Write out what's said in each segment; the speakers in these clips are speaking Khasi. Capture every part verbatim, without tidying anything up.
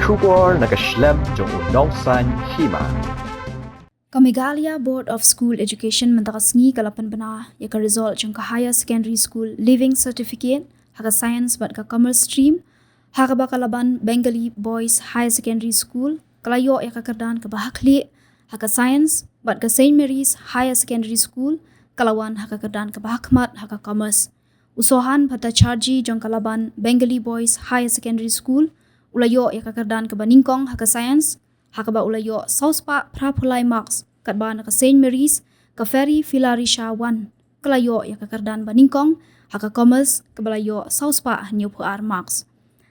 Khubor na ka shlem jong u nongsan hima. Ka Meghalaya Board of School Education mynta ka sngi ka la pynbna ïa ka result jong ka Higher Secondary School Leaving Certificate ha ka Science bad ka Commerce Stream, ha kaba ka Laban Bengali Boys Higher Secondary School ka la ïoh ïa ka kyrdan kaba hakhlieh ha ka Science, bad ka Saint Mary's Higher Secondary School ka la wan ha ka kyrdan kaba hakhmat ha ka Commerce. U Sohan Bhattacharjee jong ka Laban Bengali Boys Higher Secondary School u la ïoh ïa ka kyrdan kaba nyngkong ha ka Science, ha kaba u la ïoh saw spah phra phew lai marks, katba na ka Saint Mary's ka Ferry Philarisha Wan ka la ïoh ïa ka kyrdan ba nyngkong, ha ka Commerce kaba la ïoh saw spah hynñiew phew ar marks.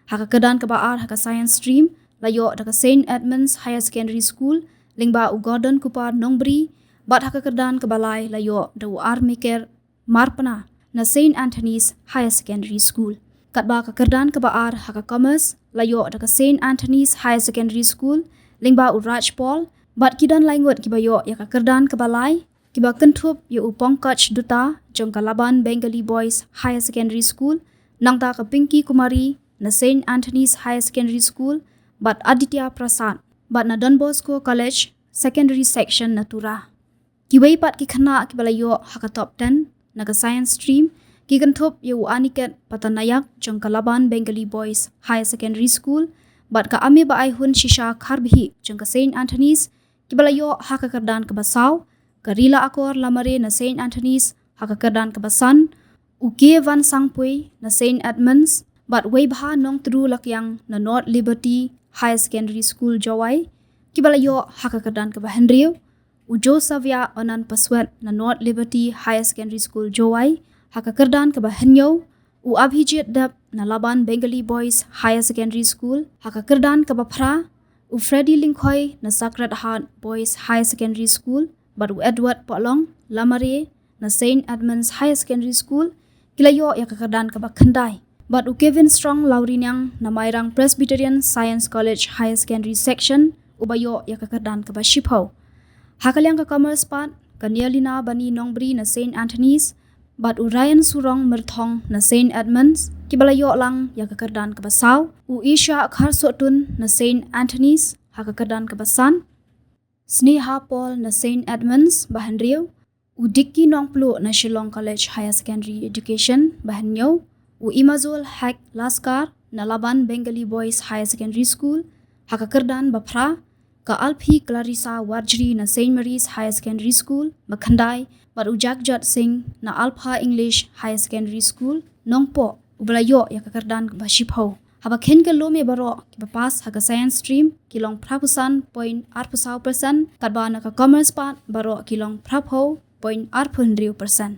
Ha ka kyrdan kaba ar ha ka Science Stream la ïoh da ka Saint Edmund's Higher Secondary School lyngba u Gordon Kupar Nongbri, bad ha ka kyrdan kaba lai la ïoh da u Armeker Marpna na Saint Anthony's Higher Secondary School. Katba ka kyrdan kaba ar ha ka Commerce la ïoh da ka Saint Anthony's Higher Secondary School lyngba u Raj Paul, bad ki don lai ngut kiba ïoh ïa ka kyrdan kaba lai, kiba kynthup ïa u Pankaj Dutta jong ka Laban Bengali Boys Higher Secondary School, nangta ka Pinky Kumari na Saint Anthony's Higher Secondary School, bad Aditya Prasad bad na Don Bosco College Secondary Section na Tura. Kiwei pat ki khynnah kiba la ïoh ha ka top ten na ka Science Stream ki kynthup ïa u Aniket Patanayak jong ka Laban Bengali Boys Higher Secondary School, bad ka Ame Ba Aihun Shisha Kharbhi jong ka Saint Anthony's, kiba la ïoh ha ka kyrdan kaba saw, ka Rila Akor Lamare na Saint Anthony's ha ka kyrdan kaba san, u K Van Sangpui na Saint Edmund's, bad Weibha Nongtru Lakiang na North Liberty Higher Secondary School Jowai, kiba la ïoh ha ka kyrdan kaba hynriew, u Josavia Onan Paswet na North Liberty Higher Secondary School Jowai ha ka kyrdan kaba hynñiew, u Abhijit Deb na Laban Bengali Boys Higher Secondary School ha ka kyrdan kaba phra, u Freddy Lyngkhoi na Sacred Heart Boys Higher Secondary School, bad u Edward Pohlong Lamare na Saint Edmund's Higher Secondary School, ki la ïoh ïa ka kyrdan kaba khyndai, bad u Kevin Strong Lawriniang na Mairang Presbyterian Science College Higher Secondary Section uba ïoh ïa ka kyrdan kaba shiphew. Ha ka liang ka Commerce pat, ka Nialina Bani Nongbri na Saint Anthony's, bad u Ryan Surong Myrthong na Saint Edmund's, kiba la ïoh lang ïa ka kyrdan kaba saw, u Isha Kharsotun na Saint Anthony's ha ka kyrdan kaba san, Sneha Paul na Saint Edmund's ba hynriew, u Dicky Nongpluh na Shillong College Higher Secondary Education ba hynñiew, u Imazul Hek Laskar na Laban Bengali Boys Higher Secondary School ha ka kyrdan ba phra, ka Alphi Clarissa Warjri na Saint Mary's Higher Secondary School ba khyndai, bad u Jagjot Singh na Alpha English Higher Secondary School Nongpoh uba la ïoh ïa ka kyrdan ba shiphew. Haba khein ka lum ïa baroh kiba pass ha ka Science Stream ki long phra phew san point ar phew saw percent, katba na ka Commerce pat baroh ki long phra phew point ar phew hynriew percent.